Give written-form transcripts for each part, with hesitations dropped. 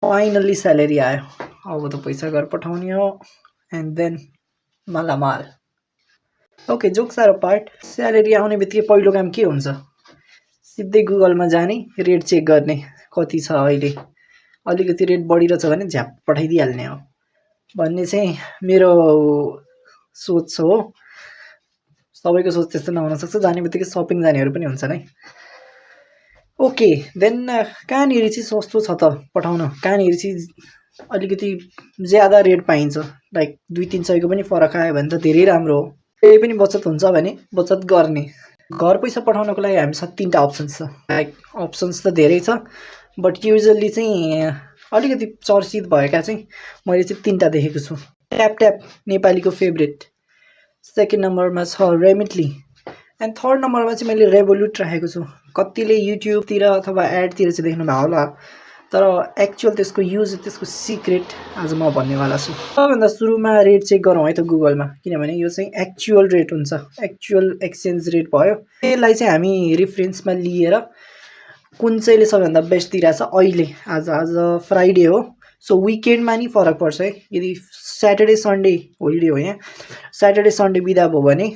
Finally salary आयो, अब त पैसा घर पठाउने हो एन्ड देन मालामाल। Okay, jokes are part. Salary आउने बित्तिकै पहिलो काम के हुन्छ? सिधै गुगलमा जाने, रेट चेक गर्ने कति छ अहिले, अलिकति रेट बढिरहेछ भने झ्याप पठाइदिइहाल्ने हो भन्ने चाहिँ मेरो सोच हो। सबैको सोच त्यस्तो नहुन सक्छ, जाने बित्तिकै सपिङ जानेहरू पनि हुन्छन् है। ओके देन कहाँनिर चाहिँ सस्तो छ त पठाउन, कहाँनिर चाहिँ अलिकति ज्यादा रेट पाइन्छ, लाइक 2-3 सयको पनि फरक आयो भने त धेरै राम्रो हो। त्यही पनि बचत हुन्छ भने बचत गर्ने। घर पैसा पठाउनको लागि हामीसँग 3टा अप्सन्स छ। लाइक अप्सन्स त धेरै छ, बट युजल्ली चाहिँ अलिकति चर्चित भएका चाहिँ मैले चाहिँ 3टा देखेको छु। ट्याप ट्याप नेपालीको फेभरेट, सेकेन्ड नम्बरमा छ रेमिटली, एन्ड थर्ड नम्बरमा चाहिँ मैले रेभोल्युट राखेको छु। कतिले युट्युबतिर अथवा एडतिर चाहिँ देख्नुभयो होला, तर एक्चुअल त्यसको युज, त्यसको सिक्रेट आज म भन्नेवाला छु। सबभन्दा सुरुमा रेट चेक गरौँ है त गुगलमा, किनभने यो चाहिँ एक्चुअल रेट हुन्छ, एक्चुअल एक्सचेन्ज रेट भयो। त्यसलाई चाहिँ हामी रिफरेन्समा लिएर कुन चाहिँले सबैभन्दा बेस्ट दिइरहेछ अहिले, आज फ्राइडे हो, सो विकेन्डमा नि फरक पर्छ है। यदि स्याटरडे सन्डे होलिडे हो, यहाँ स्याटरडे सन्डे बिदा भयो भने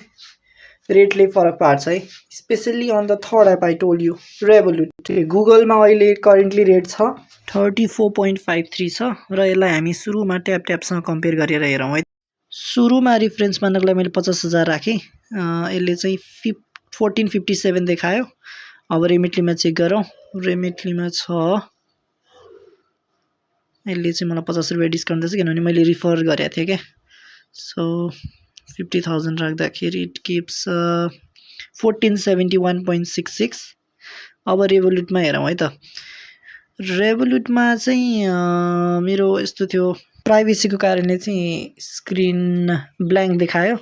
रेटले फरक पार्छ है। Specially on the third app I told you, Revolut. गुगलमा अहिले करेन्टली रेट छ 34.53 छ, र यसलाई हामी सुरुमा ट्याप ट्यापसँग कम्पेयर गरेर हेरौँ है। सुरुमा रिफरेन्स मान्नको लागि मैले 50,000 राखेँ, यसले चाहिँ 1457 देखायो। अब रेमिटलीमा चेक गरौँ, रेमिटलीमा छ, यसले चाहिँ मलाई 50 रुपियाँ डिस्काउन्ट दिएछ किनभने मैले रिफर गरेको थिएँ क्या। सो 50,000 राख्दाखेरि इट गिभ्स 1471.66। अब रेभोल्युटमा हेरौँ है त। रेभोल्युटमा चाहिँ मेरो यस्तो थियो, प्राइभेसीको कारणले चाहिँ स्क्रिन ब्ल्याङ्क देखायो,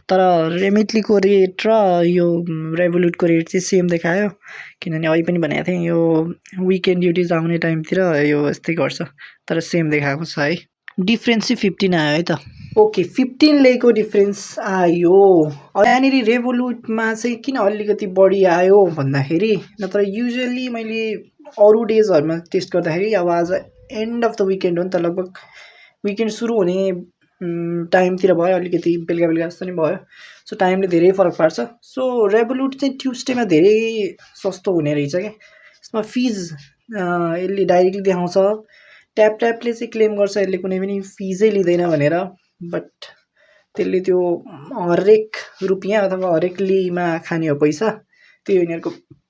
तर रेमिटलीको रेट र यो रेभोल्युटको रेट चाहिँ सेम देखायो, किनभने अहिले पनि भनेको थिएँ यो विकेन्ड ड्युटिज आउने टाइमतिर यो यस्तै गर्छ, तर सेम देखाएको छ है। डिफ्रेन्स चाहिँ 15 आयो है त। ओके, 15 लेको डिफ्रेन्स आयो। यहाँनिर रेभोल्युटमा चाहिँ किन अलिकति बढी आयो भन्दाखेरि, नत्र युजली मैले अरू डेजहरूमा टेस्ट गर्दाखेरि, अब आज एन्ड अफ द विकेन्ड हो नि त, लगभग विकेन्ड सुरु हुने टाइमतिर भयो, अलिकति बेलुका बेलुका जस्तो नि भयो, सो टाइमले धेरै फरक पार्छ। सो रेभोल्युट चाहिँ ट्युसडेमा धेरै सस्तो हुने रहेछ क्या। यसमा फिज यसले डाइरेक्टली देखाउँछ, ट्याप ट्यापले चाहिँ क्लेम गर्छ यसले कुनै पनि फिजै लिँदैन भनेर, बट त्यसले त्यो हरेक रुपियाँ अथवा हरेक लेमा खाने हो पैसा, त्यो यिनीहरूको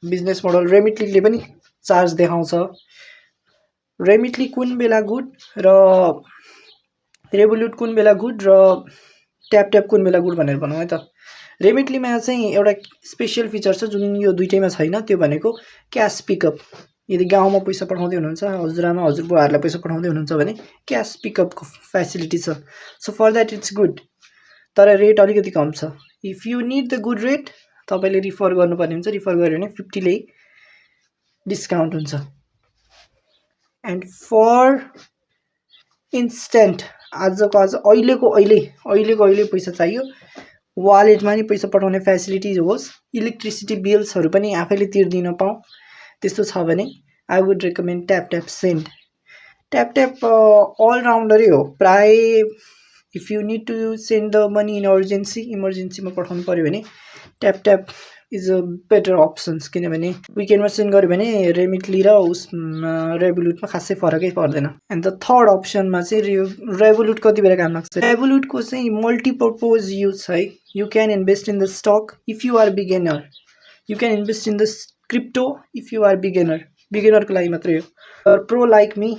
बिजनेस मोडल। रेमिटलीले पनि चार्ज देखाउँछ, रेमिटली कुन बेला गुड र रेभोल्युट कुन बेला गुड र ट्याप ट्याप कुन बेला गुड भनेर भनौँ है त। रेमिटलीमा चाहिँ एउटा स्पेसियल फिचर छ जुन यो दुइटैमा छैन, त्यो भनेको क्यास पिकअप। यदि गाउँमा पैसा पठाउँदै हुनुहुन्छ, हजुरआमा हजुरबुवाहरूलाई पैसा पठाउँदै हुनुहुन्छ भने क्यास पिकअपको फेसिलिटी छ, so for that it's good, तर रेट अलिकति कम छ। If you need the good rate तपाईँले रिफर गर्नुपर्ने हुन्छ, रिफर गऱ्यो भने 50 डिस्काउन्ट हुन्छ। एन्ड फर इन्स्ट्यान्ट आजको आज अहिलेको अहिले पैसा चाहियो, वालेटमा नि पैसा पठाउने फेसिलिटी होस्, इलेक्ट्रिसिटी बिल्सहरू पनि आफैले तिर्दिन पाऊँ, त्यस्तो छ भने I would recommend tap tap send. Tap tap अलराउन्डरै हो प्राय। If you need to send the money in इमर्जेन्सीमा पठाउनु पऱ्यो भने tap tap is a better options, किनभने विकेन्डमा सेन्ड गऱ्यो भने रेमिटली र रेभोल्युटमा खासै फरकै पर्दैन। एन्ड द थर्ड अप्सनमा चाहिँ रेभोल्युट कति बेला काम लाग्छ, रेभोल्युटको चाहिँ मल्टिपर्पोज युज है। You can invest in the stock if you are beginner, you can invest in the crypto if you are बिगिनरको लागि मात्रै हो। Pro like me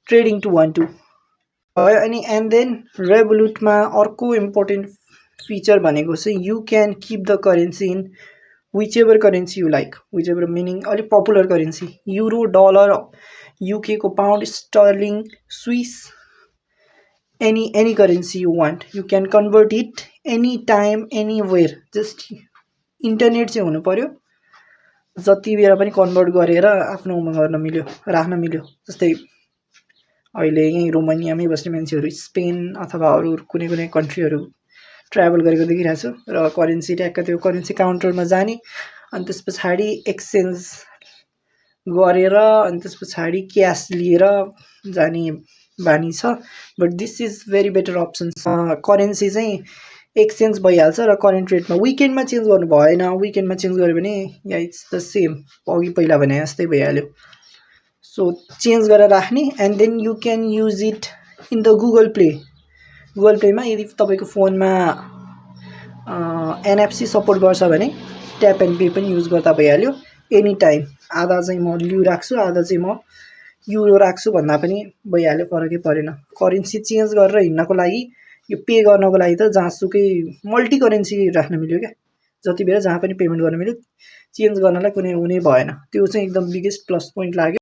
trading to 1-2 भयो। अनि एन्ड देन रेभोल्युटमा अर्को इम्पोर्टेन्ट फिचर भनेको चाहिँ you can keep the currency in which currency you like, which meaning अलिक popular currency, euro, dollar, UK को pound, sterling, Swiss, any currency you want, you can convert it any time anywhere. Just internet चाहिँ हुनु पर्यो, जति बेला पनि convert गरेर आफ्नो गर्न मिल्यो, राख्न मिल्यो। जस्तै अहिले यहीँ रोमानियामै बस्ने मान्छेहरू स्पेन अथवा अरू कुनै कन्ट्रीहरू ट्राभल गरेको देखिरहेको छु, र करेन्सी ट्याक्क त्यो करेन्सी काउन्टरमा जाने, अनि त्यस पछाडि एक्सचेन्ज गरेर अनि त्यस पछाडि क्यास लिएर जाने बानी छ। But this is very better option. Currency चाहिँ एक्सचेन्ज भइहाल्छ र करेन्ट रेटमा विकेन्डमा चेन्ज गर्नु भएन। विकेन्डमा चेन्ज गर्यो भने या इट्स द सेम, अघि पहिला भने जस्तै भइहाल्यो। सो चेन्ज गरेर राख्ने and then you can use it in the Google Play. Google प्लेमा यदि तपाईँको फोनमा एनएफसी सपोर्ट गर्छ भने ट्याप एन्ड पे पनि युज गर्दा भइहाल्यो। एनी टाइम आधा चाहिँ म लिउ राख्छु, आधा चाहिँ म युरो राख्छु भन्दा पनि भइहाल्यो, फरकै परेन। करेन्सी चेन्ज गरेर हिँड्नको लागि, यो पे गर्नको लागि त जहाँसुकै मल्टी करेन्सी राख्न मिल्यो क्या, जति बेला जहाँ पनि पेमेन्ट गर्न मिल्यो। चेन्ज गर्नलाई कुनै हुने भएन, त्यो चाहिँ एकदम बिगेस्ट प्लस पोइन्ट लाग्यो।